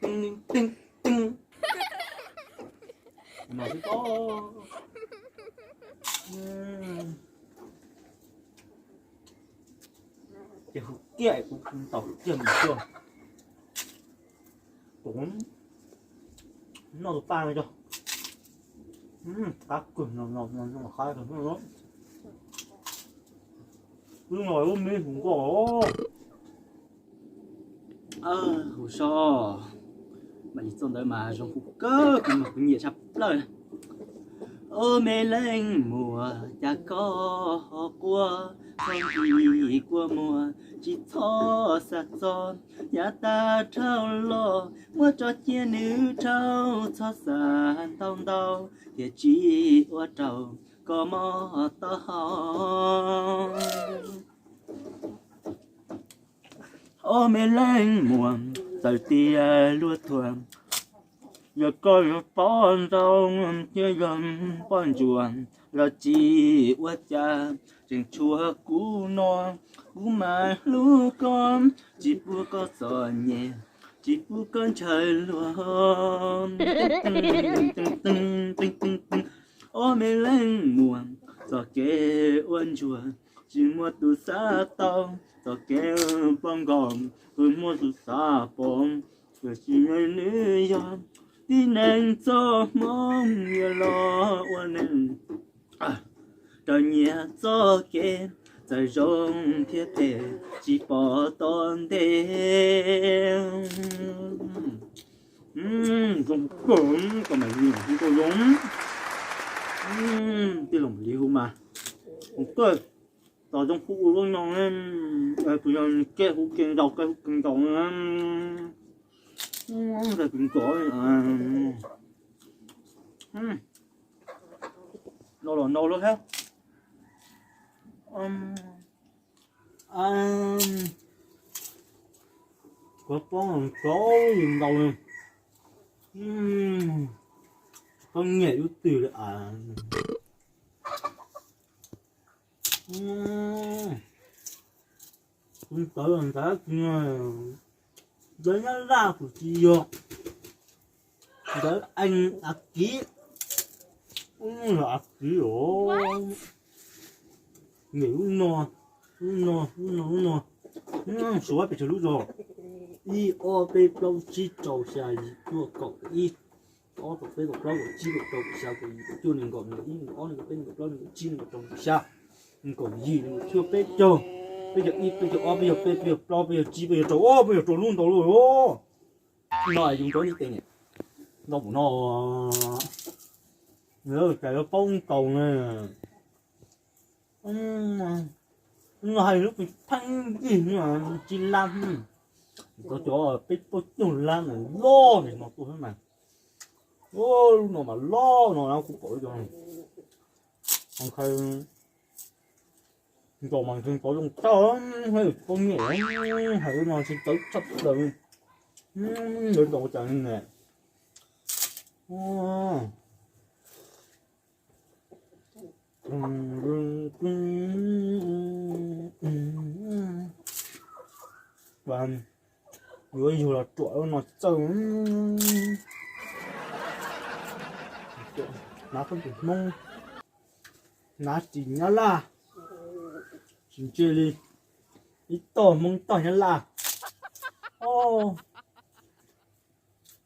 teeb teeb teeb. No xwb os. Ces hwm kiag kuv ntaus kiag mus kiag. Kuv noj tus paj no cov. Qab kawg no, no, no, no, qab kawg no. Lub no lub me hu nkauj. Hu so, mam li txoj ntawd mas zoo hu kawg, kuv mas kuv nyiam tshaj plaws. Ub me leej muam, cas koj ho quaj, txhob nqis kua muag, tsis txhob xav txog, yav tag dhau los muab tso cia nws dhau, txhob xav ntau ntau, thiaj tsis ua rau koj mob taub hau. Ob me leej muam, txawm tias luag thuam, yog koj yog poj ntxoog thiab yog poj ntsuam los tsis ua cas, tseem tshuav kuv no, kuv mas hlub koj, tsis pub koj txom nyem, tsis pub koj ntshaw luag. Ob me leej muam, txoj kev ua ntsuag tsis muaj tus xav tau, txoj kev poob nkaus tsis muaj tus xav pom, tiam sis nws yog tib neeg txoj hmoov yuav los ua neeg, raws nyiam txoj kev, txawm zoo thiab phem tsis pom tom ntej. Zoo kawg, koj mas zoo, zoo kawg zoo. Tij laug Maum Lis hu mas, zoo kawg, tos zoo hu ua lub no, tus yog kev hu kev ntaus, kev hu kev ntaus. Kev ntaus no los ntaus lawm thiab. Kuv poob plaub yus ntaus li. Poob nyiam ib tug li as. Kuv ntawv ntawv, ntawv Nyab Laj kuv tsis yog, ntawv Ees a kiv, los a kiv os. Nyiam lub no, lub no, lub no, lub no. Suav pes tsawg lub zog? Ib, ob, peb, plaub, tsib, rau, xya, yim, cuaj, kaum, ib, ob, kaum peb, kaum plaub, kaum tsib, kaum rau, kaum xya, kaum yim, kaum cuaj, nees nkaum, nees nkaum ib, nees nkaum ob, nees nkaum peb, nees nkaum plaub, nees nkaum tsib, nees nkaum rau, nees nkaum xya, nees nkaum yim, nees nkaum cuaj, peb caug, peb caug ib, peb caug ob, peb caug peb, peb caug plaub, peb caug tsib, peb caug rau, peb caug rau lub ntau lawm. No yus nrov ib teg ntau mus no, cas yuav paub nkaus na. No hais lub pheej yig tsis lab, cov peb puas caug lab mas loj li no tuaj mas. Lub no mas loj no kuv pom cov nkaus mas ntshe txawv zoo tag, poj niam hais no ntshe txawv tshaj plaws. Ntawd ntaus cas ne. Yuav yug los ruam no txawj. Hnav khaub ncaws Hmoob, hnav ris Nyab Laj, tsis ntse li, ib tog Hmoob ib tog Nyab Laj.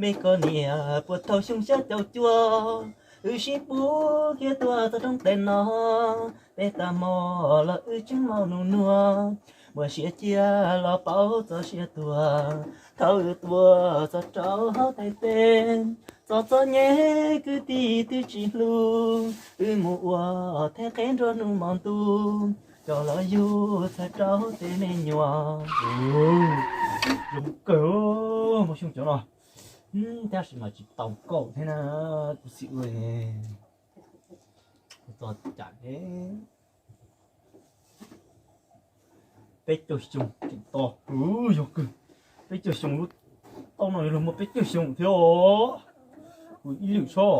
Me koj niam, puag thaum xyoo xya caum cuaj, wb sib pub khiav tuaj txog roob tes no, peb tag hmo los wb tseem maum nus nuag, muaj siab cia los paub txog siab tuag. Thaum wb tuaj txog rau hauv Thaib teb, txom txom nyem kwv tij twb tsis hlub, wb mus ua thej qeb nruab hnub hmo ntuj, coj los yug txhawm rau tej me nyuam. Zoo kawg, muaj xyoo cov no, tab sis mas tsis tau kaum thiab na, kuv xav ua txog cam ne. Peb caug xyoo tseem to, yog kawg. Peb caug xyoo lub tauj no yuav luag muaj peb caug xyoo thiab os. Kuv ib lwm tso.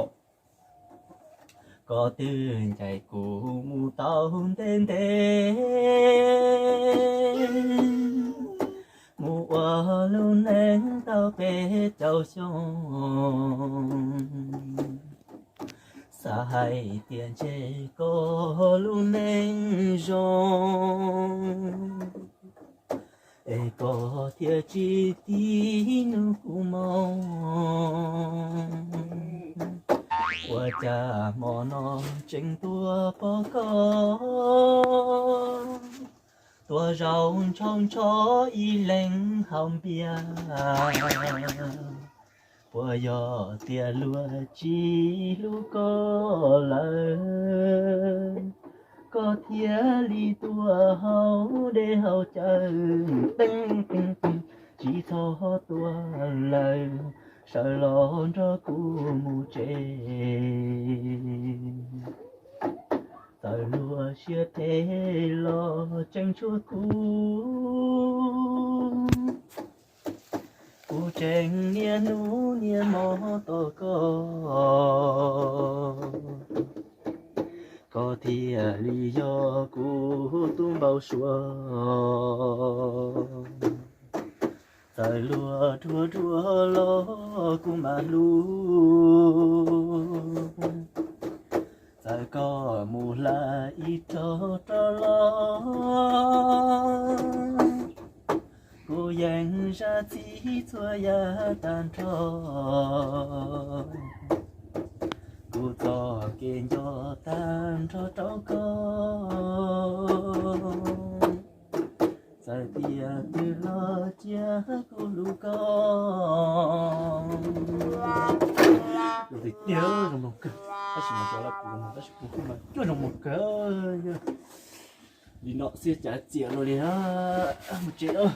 Koj twb ncaim kuv mus tau ntev ntev, mus ua lub neej tau peb caug xyoo. Xav hais tias ntshe koj lub neej zoo, es koj thiaj tsis tig nug kuv moo. Ua cas hmo no tseem tuaj pom koj, tuaj zaum ntshaus ntsho ib leeg haus npias. Puas yog tias luag tsis hlub koj lawm, koj thiaj li tuaj haus dej haus cawv teeb teeb teeb, tsis txhob tuaj lawm, sawv los nrog kuv mus tsev. Txawm luag siab phem los tseem tshuav kuv, kuv tseem niaj hnub niaj hmo tos koj, koj thiaj li yog kuv tus npau suav. Txawm luag dhuav dhuav los kuv mam hlub, txawm koj mus hla ib tog rov los, kuv yeej zam txim txhua yam tag nrho, kuv txoj kev nco tag nrho rau koj. Txawm tiam twg los cia kuv hlub koj. Zoo tiag tiag, zoo mloog kawg. Tab sis mas cov lawv kuv tab sis kuv kuj mas cuaj zoo mloog kawg. Li no xwb cas txiam luaj li, mus tsev os.